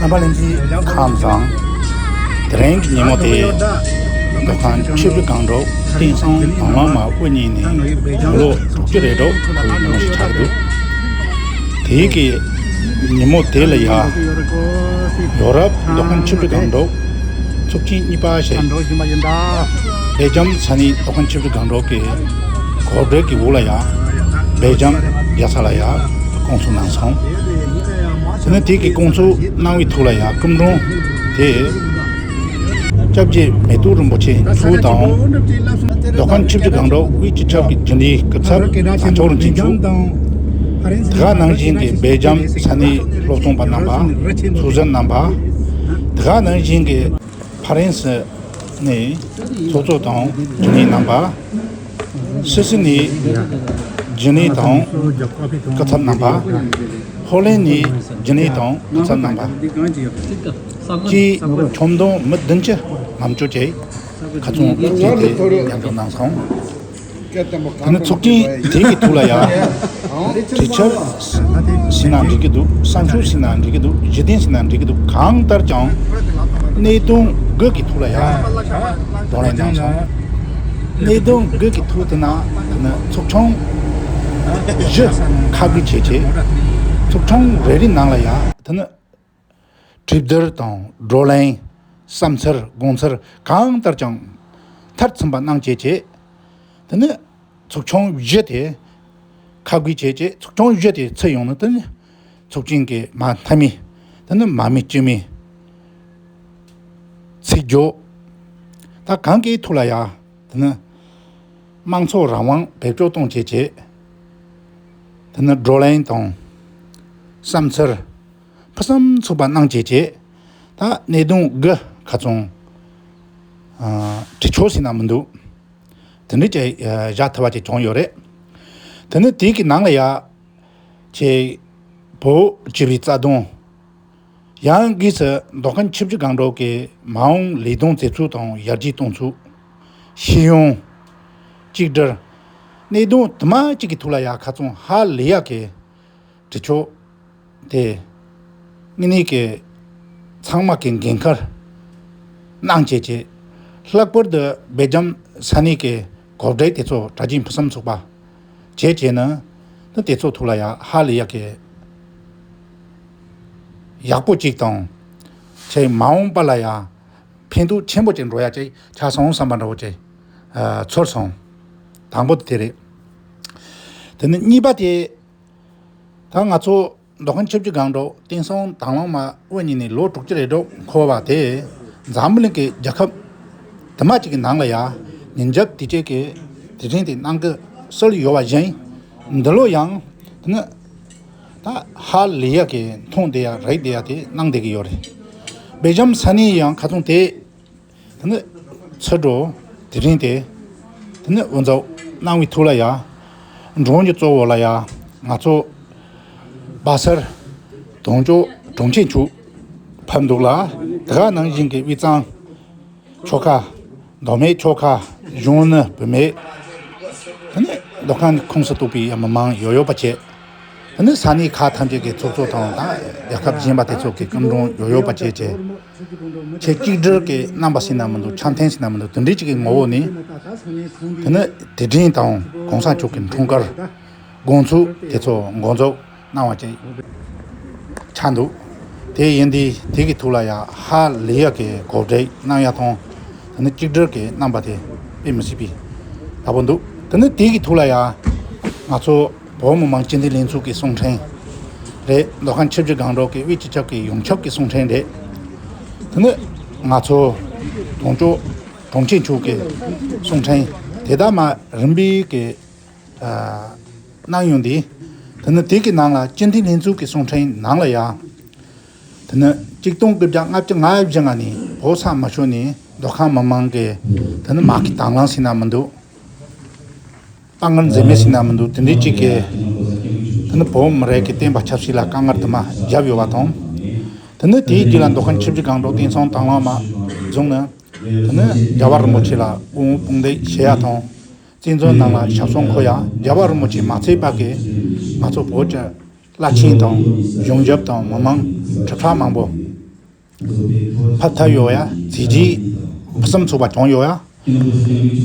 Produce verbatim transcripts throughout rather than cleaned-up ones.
རྣམ་པ་ལྷན་རྒྱས་ཁམས་བཟང་། དེ་རིང་གི་ཉིན་མོ་དེ་མདོ་ཁམས་ཆུ་བཞི་སྒང་དྲུག་བསྟན་སྲུང་དང་བླངས་མ་དབུ་བརྙེས་ནས་ལོ་དྲུག་ཅུ་རེ་དྲུག་ཐོག་ཉིན་མོ་ཞིག་ཆགས་འདུག་དེའི་གི་ཉིན་མོ་དེ་ལ་ཡ། ཡོ་རོབ་མདོ་ཁམས་ཆུ་བཞི་སྒང་དྲུག་ཚོགས་ཆེན་གཉིས་པ་ཞེས། སྦེལ་ཇམ་ས་གནས་མདོ་ཁམས་ཆུ་བཞི་སྒང་དྲུག་གི་གོ་སྒྲིག་གི་འོག་ལ་ཡ། སྦེལ་ཇམ་རྒྱལ་ས་ལ་ཡ་བསྐོང་ཚོགས་གནང་སོང་། དེ་ནས་དེ་གི་བསྐོང་ཚོགས་གནང་བའི་ཐོག་ལ་ཡ་སྐུ་མགྲོན་དེ། སྐྱབས་རྗེ་མེ་ཏོག་རིན་པོ་ཆེ་མཆོག་དང་། མདོ་ཁམས་ཆུ་བཞི་སྒང་དྲུག་དབུས་སྤྱི་ཁྱབ་ཀྱི་རྒྱུན་ལས་སྐུ་ཚབ་བྱང་ཆུབ་རིན་ཆེན་མཆོག་དེ་ག་ནང་བཞིན་གྱི་སྦེལ་ཇམ་ས་གནས་སློབ་སྟོན་པ་རྣམ་པ། ཚོགས་གཙོ་རྣམ་པ། དེ་ག་ནང་བཞིན་གྱི་ཕ་རན་སི་ནས་ཚོགས་གཙོ་དང་རྒྱུན་ལས་རྣམ་པ། སི་སི་ནས་རྒྱུན་ལས་དང་སྐུ་ཚབ་རྣམ་པ། ཧོ་ལན་ནས་རྒྱུན་ལས་དང་སྐུ་ཚབ་རྣམ་པ་བཅས་ཁྱོན་བསྡོམས་མི་བདུན་ཅུ་ལྔ་བཅུ་བཅས་ཁ་ཚོན་ཚོགས་ཆེན་དེ་མཉམ་ཞུགས་གནང་སོང་། དེ་ནི་ཚོགས་ཆེན་དེ་གི་ཐོག་ལ་ཡ། གྲོས་འཆར་ཟེར་ན་འགྲིག་གི་འདུག་བསམ་ཤོག་ཟེར་ན་འགྲིག་གི་འདུག་གཞི་རྟེན་ཟེར་ན་འགྲིག་གི་འདུག་གང་ལྟར་ཀྱང་གནད་དོན་དགུ་གི་ཐོག་ལ་ཡ་བགྲོ་གླེང་གནང་སོང་། གནད་དོན་དགུ་གི་ཐོག་དེ་ན་དེ་ནི་ཚོགས་ཆུང་བཞི་ཁག་བགོས་བྱས་བྱས། ཚོགས་ཆུང་རེ་རེ་ནང་ལ་ཡ་དེ་ནི་གྲོས་བསྡུར་དང་བགྲོ་གླེང་། བསམ་འཆར་དགོངས་འཆར་གང་ལྟར་ཀྱང་མཐར་ཕྱིན་པ་གནང་བྱས་བྱས། དེ་ནི་ཚོགས་ཆུང་བཞི་དེ་ཁག་བགོས་བྱས་བྱས་ཚོགས་ཆུང་བཞི་དེ་ཚུད་ཡོང་ན་དེ་ནི་ཚོགས་ཆེན་གྱི་མ་མཐའ་མའི་དེ་ནི་མ་དམིགས་དཔྱད་མའི་ཚིག་བརྗོད། ད་གང་གའི་ཐོག་ལ་ཡ་དེ་ནི་དམངས་གཙོ་རང་དབང་བེད་སྤྱོད་གཏོང་བྱས་བྱས། དེ་ནི་བགྲོ་གླེང་དང་བསམ་འཆར་ཕུན་སུམ་ཚོགས་པ་གནང་བྱས་བྱས། ད་གནད་དོན་དགུ་ཁ་ཚོན་ཨ་གྲོས་ཆོད་ཟེར་ན་མི་འདུག་དེ་འདྲ་ཅིག་ཨ་བཞག་ཐུབ་པ་ཅིག་བྱུང་ཡོད་རེད། དེ་ནི་དེའི་གི་ནང་ལ་ཡ་ཅིག་བོད་སྤྱི་པའི་རྩ་དོན། ཡང་སྒོས་སུ་མདོ་ཁམས་ཆུ་བཞི་སྒང་དྲུག་གི་མ་འོངས་ལས་དོན་མཛད་ཚུལ་དང་ཡར་རྒྱས་གཏོང་ཚུལ། ཤེས་ཡོན། གཅིག་སྒྲིལ། གནད་དོན་དུ་མ་གཅིག་གི་ཐོག་ལ་ཡ་ཁ་ཚོན་ཧ་ལས་ཡག་གི་གྲོས་ཆོད་དེ་དངོས་གནས་ཀྱི་ཚང་མ་གི་འགན་ཁུར་གནང་བྱས་བྱས། ལྷག་པར་དུ་སྦེལ་ཇམ་ས་གནས་ཀྱི་གོ་སྒྲིག་དེ་ཚོ་གྲ་རྒྱས་ཕུན་སུམ་ཚོགས་པ་བྱས་བྱས་ནས་ནི་དེ་ཚོ་ཐོག་ལ་ཡ་ཧ་ལས་ཡག་གི་ཡག་པོ་གཅིག་དང་། ཆེས་མ་འོངས་པ་ལ་ཡ་ཕན་ཐོགས་ཆེན་པོ་ཅིག་འགྲོ་ཡ་ཅིག་ཆགས་སོང་བསམ་པ་འདྲ་བོ་ཅིག་ཨ་ཚོར་སོང་། དང་པོ་དེ་རེད། དེ་ནས་གཉིས་པ་དེ། ད་ང་ཚོ་མདོ་ཁམས་ཆུ་བཞི་སྒང་དྲུག་བསྟན་སྲུང་དང་བླངས་མ་དབུ་བརྙེས་ནས་ལོ་དྲུག་ཅུ་རེ་དྲུག་འཁོར་བ་དེ། འཛམ་བུ་གླིང་གི་རྒྱལ་ཁབ་དུ་མ་གཅིག་གི་ནང་ལ་ཡ་ཉིན་རྒྱབ་དུས་གཅིག་གི་དུས་དྲན་དེ་གནང་གི་སྲོལ་ཡོད་པ་བཞིན། འདི་ལོ་ཡང་དེ་ནི་ད་ཧ་ལས་ཡག་གི་མཐོང་བསྡད་ཡ་རིག་བསྡད་ཡ་དེ་གནང་བསྡད་ཀྱི་ཡོད་རེད། སྦེལ་ཇམ་ས་གནས་ཡང་ཁ་ཚོན་དེ། དེ་ནི་ཚུར་འགྲོ་དེ་རིང་དེ། དེ་ནི་དབུ་འཛུགས་གནང་བའི་ཐོག་ལ་ཡ། མགྲོན་གྱི་གཙོ་བོ་ལ་ཡ་ང་ཚོ་སྦ་སར་དོན་གཅོད་དྲུང་ཆེན་མཆོག་ཕེབས་འདུག་ལ། དེ་ག་ནང་བཞིན་གྱི་དབུས་གཙང་ཆོལ་ཁ་མདོ་སྨད་ཆོལ་ཁ་གཞོན་ནུ་བུད་མེད། དེ་ནི་མདོ་ཁམས་ཁོངས་སུ་གཏོགས་པའི་མི་མང་ཡོད་ཡོད་པ་བཅས། དེ་ནི་ས་གནས་ཁག་ཐམས་ཅད་ཀྱི་ཚོགས་གཙོ་དང་དང་རྒྱལ་ཁབ་གཞན་པ་དེ་ཚོ་གི་སྐུ་མགྲོན་ཡོད་ཡོད་པ་བཅས་བཅས། ཆེས་གཅིག་སྒྲིལ་གྱི་རྣམ་པ་ཟེར་ན་མི་འདུག་འཆམ་མཐུན་ཟེར་ན་མི་འདུག་དེ་འདྲའི་གཅིག་གི་ངོ་བོ་ནས། དེ་ནི་དུས་དྲན་དང་གོང་ས་མཆོག་གི་འཁྲུངས་སྐར་དགོང་ཚོགས་དེ་ཚོ་འགོ་འཛུགས་གནང་བ་བཅས་ཆགས་འདུག་དེ་ཡིན་དུས་དེ་གི་ཐོག་ལ་ཡ་ཧ་ལས་ཡག་གི་གོ་སྒྲིག་གནང་ཡ་དང་། དེ་ནི་གཅིག་སྒྲིལ་གྱི་རྣམ་པ་དེ་དཔེ་མི་སྲིད་པའི་ཡག་པོ་འདུག་དེ་ནི་དེ་གི་ཐོག་ལ་ཡ་ང་ཚོ་བོད་མི་མང་སྤྱི་འཐུས་ལྷན་ཚོགས་ཀྱི་གསུང་འཕྲིན་རེད། མདོ་ཁམས་ཆུ་བཞི་སྒང་དྲུག་གི་དབུས་སྤྱི་ཁྱབ་ཀྱི་ཡོངས་ཁྱབ་ཀྱི་གསུང་འཕྲིན་རེད། དེ་ནི་ང་ཚོ་དོན་གཅོད་དྲུང་ཆེ་མཆོག་གི་གསུང་འཕྲིན་དེ་དག་མ་རིམ་པས་ཀྱི་ཨ་གནང་ཡོང་དུས། དེ་ནི་དེ་གི་ནང་ལ་སྤྱི་འཐུས་ལྷན་ཚོགས་ཀྱི་གསུང་འཕྲིན་ནང་ལ་ཡང་། དེ་ནི་གཅིག་སྟོང་དགུ་བརྒྱ་ལྔ་བཅུ་ང་བཞི་ལྔ་ནས་བོད་ས་མ་ཤོར་ནས་མདོ་ཁམས་མི་མང་གི་དེ་ནི་མ་གི་དང་བླངས་ཟེར་ན་མི་འདུག་དཔའ་ངར་འཛིན་མེད་ཟེར་ན་མི་འདུག་དེ་འདྲའི་གཅིག་གི་དེ་ནི་བོད་མི་རིགས་ཀྱི་བསྟན་པ་ཆབ་སྲིད་ལ་དཀའ་ངལ་དུ་མ་བརྒྱབ་ཡོད་པ་དང་། དེ་ནི་དེའི་རྗེས་ལ་མདོ་ཁམས་ཆུ་བཞི་སྒང་དྲུག་བསྟན་སྲུང་དང་བླངས་མ་བཟུང་ནས། དེ་ནི་རྒྱལ་བ་རིན་པོ་ཆེ་ལ་དབུ་འཕང་དཔུང་འདེགས་བྱེད་ཡ་དང་། བཙན་འཛུལ་ནང་ལ་ཞབས་སོར་འཁོད་ཡ་རྒྱལ་བ་རིན་པོ་ཆེ་མ་ཚད་པ་གི་ང་ཚོ་བོད་ཀྱི་བླ་ཆེན་དང་གཞུང་ཞབས་དང་མི་མང་ཁྲི་ཕྲག་མང་པོ་ ཕབ་ཐབས་ཡོད་ཡ། གཟི་བརྗིད་ཕུན་སུམ་ཚོགས་པ་བྱུང་ཡོད་ཡ།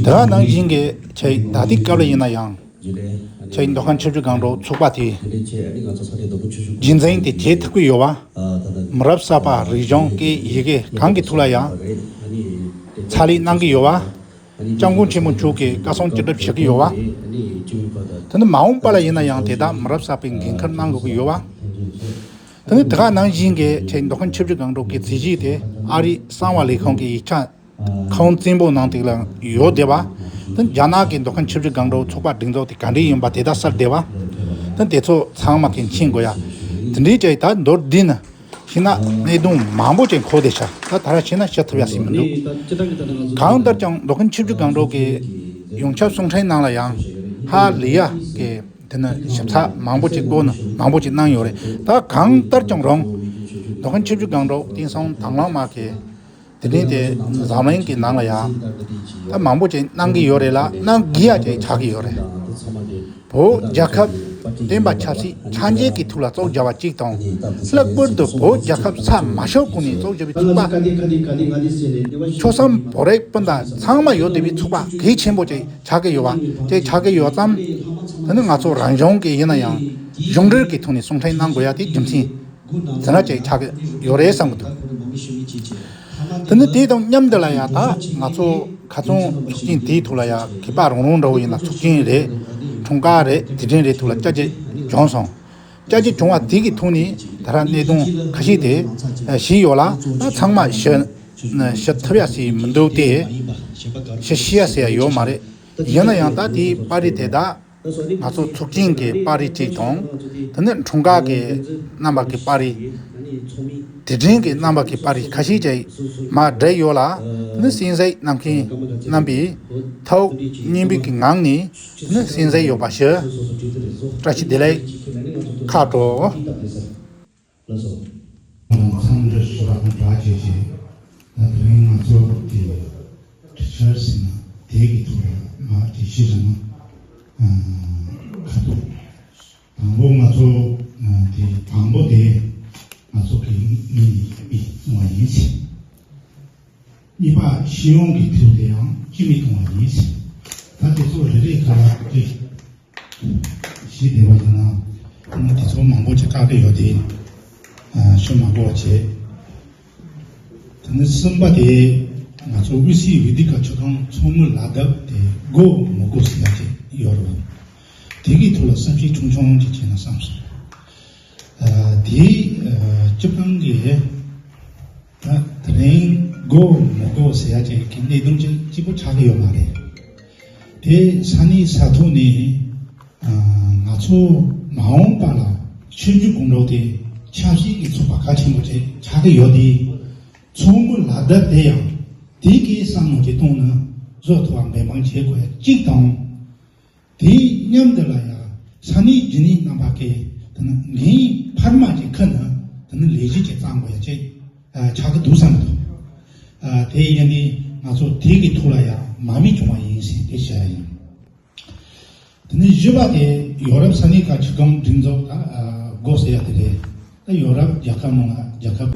དེ་ག་ནང་བཞིན་གྱི་ཆེ་ད་ལྟའི་སྐབས་ལ་ཡིན་ན་ཡང་། ཆེ་མདོ་ཁམས་ཆུ་བཞི་སྒང་དྲུག་ཚོགས་པ་དེ་རྒྱུན་འཛིན་དེ་བྱེད་ཐུབ་ཀྱི་ཡོད་པ། མི་རབས་གསར་པ་རིག་གཞུང་སྐད་ཡི་གེ་གང་གི་ཐོག་ལ་ཡང་ཕྱག་ལས་གནང་གི་ཡོད་པ། སྐྱབས་མགོན་ཆེན་པོ་མཆོག་གིས་བཀའ་གསུང་ཅི་སྒྲུབ་བྱེད་ཀྱི་ཡོད་པ། དེ་ནི་མ་འོངས་པ་ལ་ཡིན་ན་ཡང་དེ་དག་མི་རབས་གསར་པའི་འགན་འཁུར་གནང་དགོས་ཀྱི་ཡོད་པ། དེ་ནི་དེ་ག་ནང་བཞིན་གྱི་ཆེ་མདོ་ཁམས་ཆུ་བཞི་སྒང་དྲུག་གི་གཟི་བརྗིད་དེ་ཨ་རིའི་གསང་བ་ལས་ཁང་གི་ཡིག་ཆ་ཁང་བཙན་པོ་ནང་དེ་ལ་ཡོད་བསྡད་པ། དེ་རྒྱ་ནག་གི་མདོ་ཁམས་ཆུ་བཞི་སྒང་དྲུག་ཚོགས་པ་སྒྲིག་འཛུགས་དེ་ག་འདྲས་ཡིན་པ་དེ་དག་གསལ་བསྡད་པ། དེ་དེ་ཚོ་ཚང་མ་གི་མཁྱེན་དགོས་ཡ། དེ་འདྲའི་ཅིག་ད་མདོར་བསྡུས་ན། ཤེས་ན་གནད་དོན་མང་པོ་ཅིག་འཁོར་བསྡད་ཤག་ད་ད་ར་ཤེས་ན་ཤེས་ཐུབ་ཡ་ཞིག་མི་འདུག་གང་ལྟར་ཀྱང་མདོ་ཁམས་ཆུ་བཞི་སྒང་དྲུག་གི་ཡོངས་ཁྱབ་གསུང་འཕྲིན་ནང་ལ་ཡང་ཧ་ལས་ཡ་གི་དེ་ནི་ཞིབ་ཚགས་མང་པོ་ཅིག་བཀོད་ན་མང་པོ་ཅིག་གནང་ཡོད་རེད། ད་གང་ལྟར་ཀྱང་རུང་མདོ་ཁམས་ཆུ་བཞི་སྒང་དྲུག་བསྟན་སྲུང་དང་བླངས་དམག་གི་དེ་རིང་དེ་འཛམ་གླིང་གི་ནང་ལ་ཡང་ད་མང་པོ་ཅིག་གནང་གི་ཡོད་རེད་ལ། གནང་དགོས་ཡ་ཅིག་ཆགས་ཀྱི་ཡོད་རེད། བོད་རྒྱལ་ཁབ་བསྟན་པ་ཆབ་སྲིད་ཕྱག་འགྱེད་ཀྱི་ཐོག་ལ་བཙུགས་བྱ་བ་གཅིག་དང་། ལྷག་པར་དུ་བོད་རྒྱལ་ཁབ་ས་མ་ཤོར་གོང་ནས་བཙུགས་བྱ་བའི་ཚོགས་པ། ཆོལ་གསུམ་བོད་རིགས་སྤུན་ཟླ་ཚང་མ་ཡོད་བསྡད་པའི་ཚོགས་པ་གལ་ཆེན་པོ་ཅིག་ཆགས་ཀྱི་ཡོད་པ་དེ་ཆགས་ཀྱི་ཡོད་ཙང་། དེ་ནི་ང་ཚོ་རང་གཞུང་གི་ཡིན་ན་ཡང་གཞུང་འབྲེལ་གྱི་ཐོག་ནས་གསུང་འཕྲིན་གནང་དགོས་ཡ་དེ་རྒྱུ་མཚན་དེ་འདྲ་ཅིག་ཆགས་ཀྱི་ཡོད་རེད་བསམ་གྱི་འདུག་དེ་ནི་དེ་དང་མཉམ་དུ་ལ་ཡ་ད་ང་ཚོ་ཁ་སང་ཚོགས་ཆེན་དེའི་ཐོག་ལ་ཡ་མཁས་པ་རང་རང་འདྲ་བོ་ཡིན་ན་ཚོགས་ཆེན་རེད། འཁྲུངས་སྐར་རེད། དུས་དྲན་རེད་ཐོག་ལ་བཅར་རྒྱུ་བྱུང་སོང་། བཅར་རྒྱུ་བྱུང་བ་དེ་གི་ཐོག་ནས་ད་ར་གནད་དོན་ཁ་ཤས་དེ་ཞུས་ཡོད་ལ། ད་ཚང་མ་ཞུ་ཞུ་ཐུབ་ཡ་ཟེར་མི་འདུག་སྟེ། ཞུ་ཤེས་ཡ་ཟེར་ཡ་ཡོད་མ་རེད། ཡིན་ན་ཡང་ད་དེའི་པར་རིས་དེ་དག་ང་ཚོ་ཚོགས་ཆེན་གྱི་པར་རིས་གཅིག་དང་། དེ་ནས་འཁྲུངས་སྐར་གྱི་རྣམ་པ་གི་པར་རིས། དུས་དྲན་གྱི་རྣམ་པ་གི་པར་རིས་ཁ་ཤས་ཀྱང་མར་བསྒྲིགས་ཡོད་ལ། དེ་ནས་གསན་གཟིགས་གནང་མཁན་རྣམ་པས་ཐུགས་མཉེས་པའི་གི་ངང་ནས་དེ་ནས་གསན་གཟིགས་ཡོད་པ་ཞུ། བཀྲ་ཤིས་བདེ་ལེགས། ཁ་དྲོ། ལགས་སོ། མཚམས་འདྲི་ཞུ་བ་དང་སྦྲགས་བྱས་རྗེས། ད་དེ་རིང་ང་ཚོ་གི་དྲི་བཤེར་ཟེར་ན་དེ་གི་ཐོག་ལ་མར་དྲི་བཤེར་བྱས་ན་ཁ་ཐུག་དང་པོ་ང་ཚོ་དེ་དང་པོ་དེ་ང་ཚོ་གི་མི་ཡི་མི་གསུང་བ་ཡིན་ཟེར། གཉིས་པ་སྤྱི་ཡོངས་ཀྱི་ཐོག་དེ་ཡང་སྤྱི་མི་གཏོང་བ་ཡིན་ཟེར། ད་དེ་ཚོ་རེ་རེ་ག་ལ་དེ། ཞིག་བསྡད་པ་ཡིན་ན། དེ་ཚོ་མང་པོ་ཅིག་བཀག་གི་ཡོད་དེ། ཨ། ཞུ་མ་དགོས་པ་བྱས། དེ་ནས་གསུམ་པ་དེ་ང་ཚོ་དབུས་སའི་བོད་སྡེ་ཁག་ཆུ་ཁང་ཚོགས་མི་ལག་བརྡབ་དེ་དགོས་མི་དགོས་ཟེར་ཡ་དེ་ཡོད་རེད་བ། དེ་གི་ཐོག་ལ་བསམ་ཤེས་ཆུང་ཆུང་ཅིག་བྱས་ན་བསམ་སོང་། ཨ། དེ། ཨ། སྤྱིར་བཏང་གི། ད་དེ་རིང་དགོས་མི་དགོས་ཟེར་ཡ་ཅིག་གི་གནད་དོན་ཅིག་གཅིག་པོ་ཆགས་ཀྱི་ཡོད་མ་རེད། དེ་ས་གནས་ས་ཐོག་ནས། ཨ། ང་ཚོ་མ་འོངས་པ་ལ་ཆོས་བརྒྱུད་དགོང་དྲོ་དེ་ཆབ་སྲིད་ཀྱི་ཚོགས་པ་གལ་ཆེན་པོ་ཅིག་ཆགས་ཀྱི་ཡོད་དེ། ཚོགས་མི་ལག་བརྡབ་དེ་ཡང་དེ་གའི་བསམ་བློ་ཅིག་གཏོང་ན་བཟོ་ཐུབ་པ་འབད་བརྩོན་བྱེད་དགོས་ཡ་གཅིག་དང་། དེའི་མཉམ་དུ་ལ་ཡང་ས་གནས་རྒྱུན་ལས་རྣམ་པ་གིས་དེ་ནི་འགན་འཕར་མ་ཅིག་ཁུར་ན་དེ་ནི་ལས་གཞི་ཅིག་བརྩམ་དགོས་ཡ་ཅིག་ཨ། ཆགས་ཀྱི་འདུག་བསམ་གྱི་འདུག་ཨ། དེ་ཡིན་དུས་ང་ཚོ་དེ་གི་ཐོག་ལ་ཡང་མ་དམིགས་བྱུང་བ་ཡིན་ཟེར་དེ་བཤད་ཡ་ཡིན། དེ་ནས་བཞི་པ་དེ་ཡོ་རོབ་ས་གནས་ཁག་ཆུ་ཁང་སྒྲིག་འཛུགས་དང་། ཨ། དགོས་ཟེར་ཡ་དེ་རེད། ད་ཡོ་རོབ་རྒྱལ་ཁབ་ནང་ལ་རྒྱལ་ཁབ།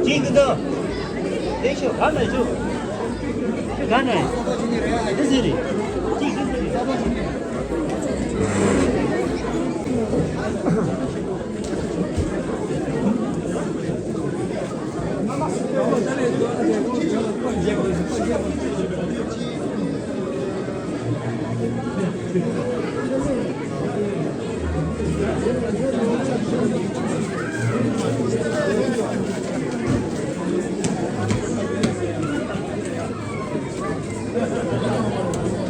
ཅིག་གི་དང་། དེ་ཤོག་ག་ནས་ཤོག་ག་ནས། འདི་ཟེར་རེད། ཅིག་གི་ཟེར་རེད།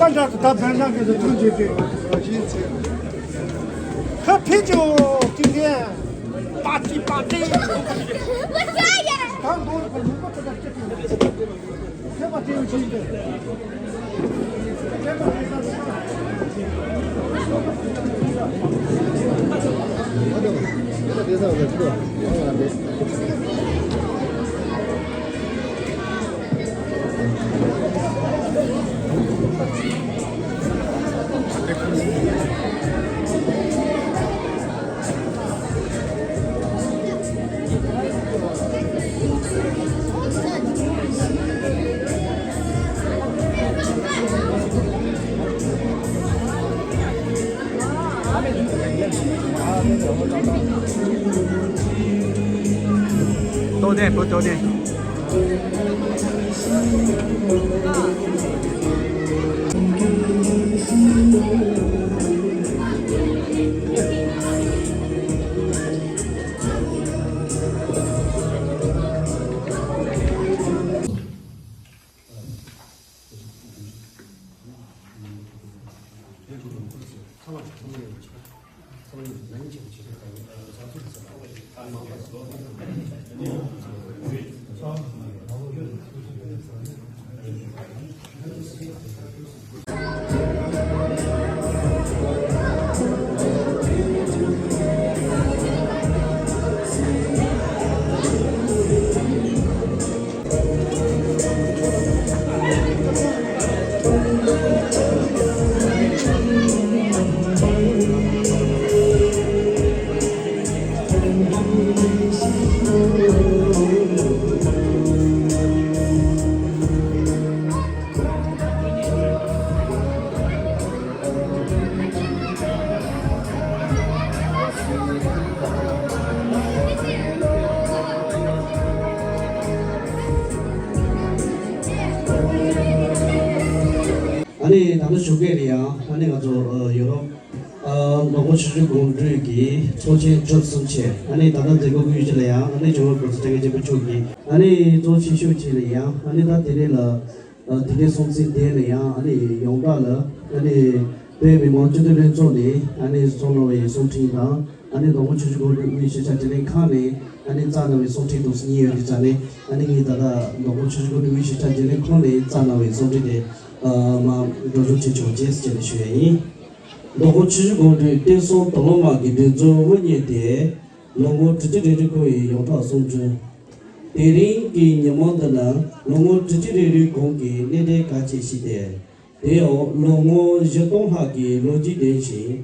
ད་འདྲ་ད་བན་ཤང་གི་དུ་ཐུན་བྱེད་དུས། ཁ་ཕི་ཅོ་ཀིན་ཀན་པ་ཏི་པ་ཏི། གང་དུ་ལུག་པ་ད་ལྟ་སྐྱེ་ཐུབ། ཁྱད་པར་དེ་བཞིན་དུ། ཏོག་ནས་པོ་ཏོག་ནས། ཨ་ནི་ད་ལྟ་ཞོགས་ཀས་རེད་ཡ། ཨ་ནི་ང་ཚོ་ཨ་ཡོ་རོབ་ཨ་ནོར་བུ་ཆུ་བཞི་སྒང་དྲུག་གི་ཚོགས་ཆེན་བཅུ་གསུམ་ཆེད། ཨ་ནི་ད་ལྟ་མཛད་སྒོ་དབུས་ཕྱི་ལ་ཡང་ཨ་ནི་ཇོ་མོ་གོང་ས་སྐྱབས་མགོན་ཆེན་པོ་མཆོག་གིས་ཨ་ནི་གཙོ་ཆེ་ཤོས་ཆེད་ལ་ཡང་ཨ་ནི་ད་དེ་རིང་ལ་ཨ་དེ་རིང་སྲུང་བརྩི་དེ་ལ་ཡང་ཨ་ནི་ཡོངས་གྲགས་ལ་ཨ་ནི་བོད་མི་མང་སྤྱི་འཐུས་ལྷན་ཚོགས་ནས་ཨ་ནི་བཙུགས་གནང་བའི་གསུང་འཕྲིན་དང་། ཨ་ནི་ནོར་བུ་ཆུ་བཞི་སྒང་དྲུག་དབུས་གཞིས་ཆགས་བརྗེ་ལེན་ཁང་ནས་ཨ་ནི་བསྩལ་གནང་བའི་གསུང་འཕྲིན་དུ་གཉིས་ཡོད་དེ་ཙང་ནས། ཨ་ནི་ངས་ད་ལྟ་ནོར་བུ་ཆུ་བཞི་སྒང་དྲུག་དབུས་གཞིས་ཆགས་བརྗེ་ལེན་ཁང་ནས་བསྩལ་གནང་བའི་གསུང་འཕྲིན་དེ་ཨ་མར་སྒྲོག་སྦྱང་བྱེད་ཆོག་ཅེས་བཅས་ནས་ཞུ་ཡ་ཡིན། ནོར་བུ་ཆུ་བཞི་སྒང་དྲུག་བསྟན་སྲུང་དུག་ལོག་དམག་གི་སྒྲིག་འཛུགས་དབུ་བརྙེས་ཏེ་ལོ་ངོ་དྲུག་ཅུ་རེ་དྲུག་འཁོར་བའི་ཡོངས་གྲགས་གསུང་འཕྲིན། དེ་རིང་གི་ཉིན་མོ་འདི་ནི་ལོ་ངོ་དྲུག་ཅུ་རེ་དྲུག་གོང་གི་གནད་དོན་གལ་ཆེ་ཞིག་སྟེ། དེའང་ལོ་ངོ་བཞི་སྟོང་ལྷག་གི་ལོ་རྒྱུས་ལྡན་ཞིང་།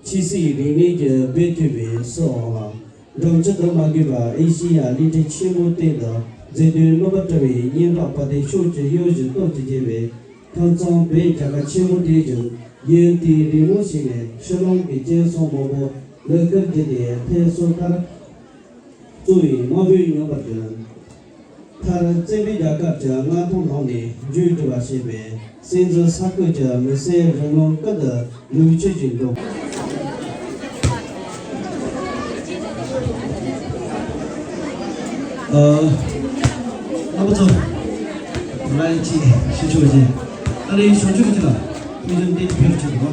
ཕྱི་སྲིད་རིག་གནས་ཀྱི་སྦས་ཐུབ་པའི་སྲིད་དབང་ལ་འགྲམ་ལྕག་ཏུ་མ་གུས་པར་ཨེ་ཤེ་ཡ་གླིང་ཕྲན་ཆེན་པོའི་སྟེང་དུ་མཛད་དོན་རྣམ་པར་བཀྲ་བའི་སྙན་གྲགས་དཔལ་ལྡན་ཕྱོགས་ཀྱི་གཡུ་ཞིག་སྟོབས་ཀྱིས་རྒྱས་པའི་ཁམས་གཙང་བོད་རྒྱལ་ཁབ་ཆེན་པོ་དེའི་བཞིན་ཡུན་དུས་རིང་མོ་ཞིག་ནས་ཕྱི་ནང་གི་སྐྱེད་མཚམས་མང་པོ་ལ་ཁུར་བསྡད་དེ་ཕེབས་བསུ་མཐར། གཙོ་བོའི་དམག་དཔོན་མངོན་པར་བསྒྲོན། མཐར་བཙན་པོའི་རྒྱལ་ཁབ་ཀྱི་མངའ་ཐང་ལངས་ནས་འཇུག་སྒྲིལ་བར་བྱེད་པའི་སྲིད་འཛིན་ས་ཁུལ་གྱི་མི་སེར་རིང་ལུགས་ཀུན་ཏུ་ལུག་ཁྱུ་ཞིག་འགྲོ། ཨ། རྣམ་པ་ཚོ། ང་ཡི་ཅིག་ཞུ་ཆོག་ཅིག་ཨ་ནི་ཞུ་ཆོག་ཅིག་ལ་མི་འདུན་ཏེ་ཕེབས་ཆོག་གོ།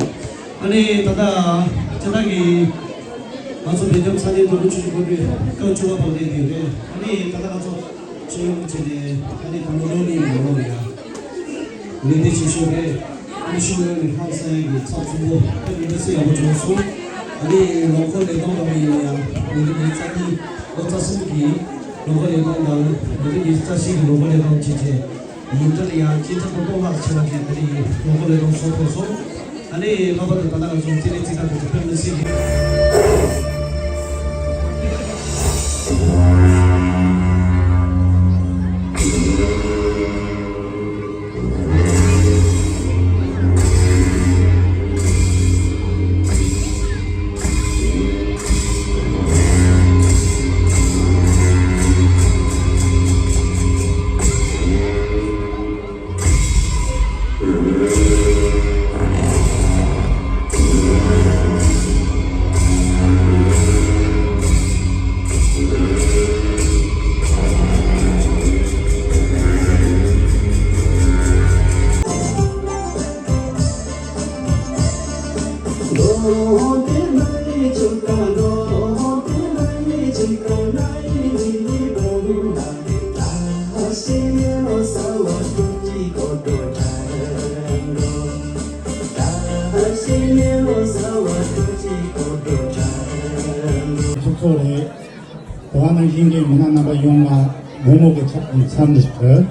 ཨ་ནི་ད་ལྟ་ཅ་ལག་གི་ང་ཚོ་སྦེལ་ཇམ་ས་གནས་ནོར་བུ་ཆུ་བཞི་སྒང་དྲུག་སྐབས་བཅུ་པ་བང་སྒྲིག་དེ་རེད། ཨ་ནི་ད་ལྟ་ང་ཚོ་ཆེད་ཡོང་བྱས་ནས་ཨ་ནི་དང་པོ་ལོ་ནི་ཡོང་ལོ་རེད་ཡ། ལས་དེ་བྱེད་ཤོག་རེད། ཨ་ནི་ཤུགས་ཡོད་ནས་ཧང་སང་གི་ཚགས་ཚུད་པོ་ཨ་ནི་འདི་སེ་ཡག་པོ་བྱུང་སོང་། ཨ་ནི་ལོ་འཁོར་ལས་སྟངས་འདྲ་པོ་ཡིན་ན་ཡང་མི་རིགས་ཀྱི་རྩ་ཁྲིམས་ལོ་རྩ་གསུམ་གྱི་ལོ་འཁོར་ལས་སྟངས་དང་མི་རིགས་ཀྱི་རྩ་བཞི་གི་ལོ་འཁོར་ལས་སྟངས་བྱས་བྱས། ཡིན་ཏེ་ཡང་སྤྱི་ཚོགས་ཀྱི་གཏོར་བརླག་ཆེ་བ་ཞིག་དེ་རིང་ལོ་འཁོར་ལས་སྟངས་སོགས་ཐོན་སོང་། ཨ་ནི་ལྷག་པར་དུ་ད་ལྟ་ང་ཚོ་རྩིས་ལེན་རྩིས་ཐང་དུ་ཕེབས་མི་སྲིད་ཀྱི། ཚོགས་གཙོ་རེད། དེ་བ་ནང་བཞིན་གྱི་མི་སྣ་རྣམ་པ་ཡོངས་ལ་དགོང་མོ་གི་ཚོགས་འདུ་འཚམས་འདྲི་ཞུ།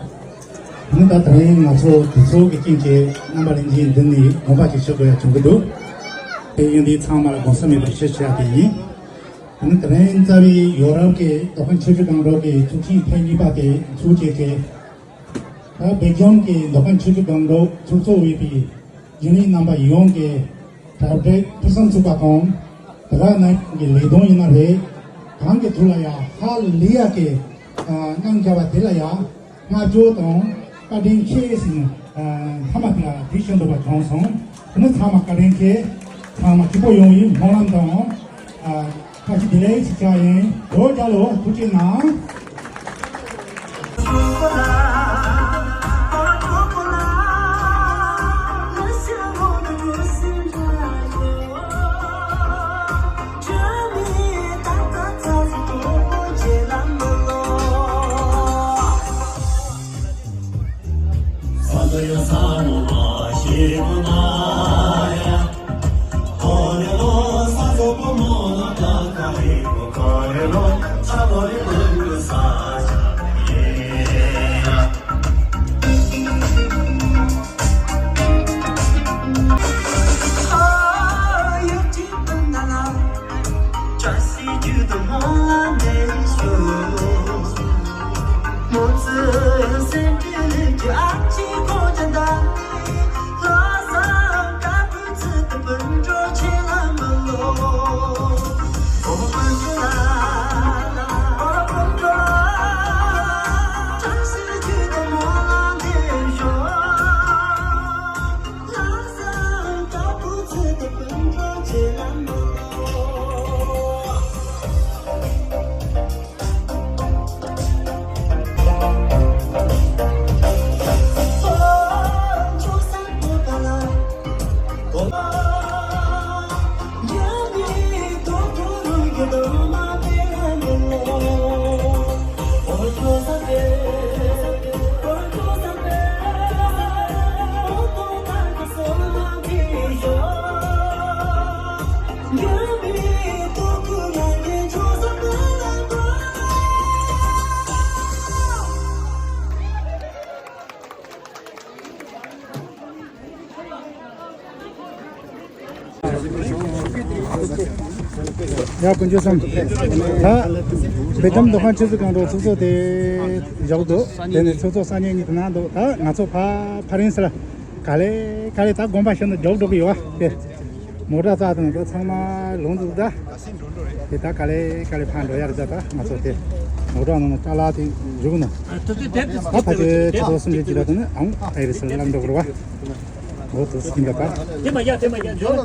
ཨ་ནི་ད་དེ་རིང་ང་ཚོ་དུས་ཚོད་ཀྱི་རྐྱེན་གྱིས་རྣམ་པ་ལྷན་རྒྱས་འདི་ནས་དགོངས་པ་ཞིག་ཞུ་དགོས་ཡ་བྱུང་གི་འདུག་དེ་ཡིན་དུས་ཚང་མ་ལ་དགོངས་སེལ་མེད་པར་ཞུ་བྱ་དེ་ཡིན། ཨ་ནི་དེ་རིང་རྩ་བའི་ཡོ་རོབ་ཀྱི་མདོ་ཁམས་ཆུ་བཞི་སྒང་དྲུག་གི་ཚོགས་ཆེན་ཐེངས་གཉིས་པ་དེ་འཚོགས་བྱེད་ཀྱི། ད་སྦེལ་ཇམ་གྱི་མདོ་ཁམས་ཆུ་བཞི་སྒང་དྲུག་ཚོགས་གཙོ་འོས་པའི་རྒྱུན་ལས་རྣམ་པ་ཡོངས་ཀྱི་གྲ་སྒྲིག་ཕུན་སུམ་ཚོགས་པ་དང་། དེ་ག་ནང་གི་ལས་དོན་ཡིན་ན་རེད། གང་གི་ཐོག་ལ་ཡང་ཧ་ལས་ཡག་གི་ གནང་བྱ་བ་དེ་ལ་ཡང་བསྔགས་བརྗོད་དང་བཀའ་དྲིན་ཆེ་ཟེར་ནས་མཐའ་མ་དེ་ལ་དེ་བཞིན་འདུག་པ་བྱུང་སོང་། དེ་ནི་ཚང་མ་བཀའ་དྲིན་ཆེ། ཚང་མ་སྐྱིད་པོ་ཡོང་བའི་སྨོན་ལམ་དང་། ཁ་ཅིག་བདེ་ལེགས་ཞིག་བྱ་ཡིན། རོགས་རྒྱལ་ལོ་ཐུགས་རྗེ་གནང་། ཡ། དཀོན་མཆོག་གསུམ། ད་བེ་ཏམ་མདོ་ཁམས་ཆུ་བཞི་སྒང་དྲུག་ཚོགས་གཙོ་དེ་བཞུགས་འདུག་དེ་ནས་ཚོགས་གཙོ་ས་གནས་གཉིས་དེ་ན་འདུག་ད་ང་ཚོ་ཕ་ཕ་རན་སི་ལ་ག་ལེ་ག་ལེ་ད་དགོན་པ་ཞིག་ནས་རྒྱུགས་འགྲོ་གི་ཡོད་པ་དེ། མོ་ཊ་རྩ་དང་ད་ཚང་མ་ལོངས་འདུག་ད། དེ་ད་ག་ལེ་ག་ལེ་ཕར་འགྲོ་ཡ་རེད། ད་ད་ང་ཚོ་དེ་མོ་ཊ་ནང་ནས་ཅ་ལག་དེ་བཞུགས་ན། ད་ཕ་གི་ཁྲི་ཐོག་སུམ་ཅུ་ཅི་ལ་དུ་ནི་ཨང་ཨེ་རི་སི་ལམ་འགྲོ་གི་རེད་བ། འོ་དུ་སུ་ཡིན་པ་ག་དེ་མ་ཡ་དེ་མ་ཡ་འགྲོ།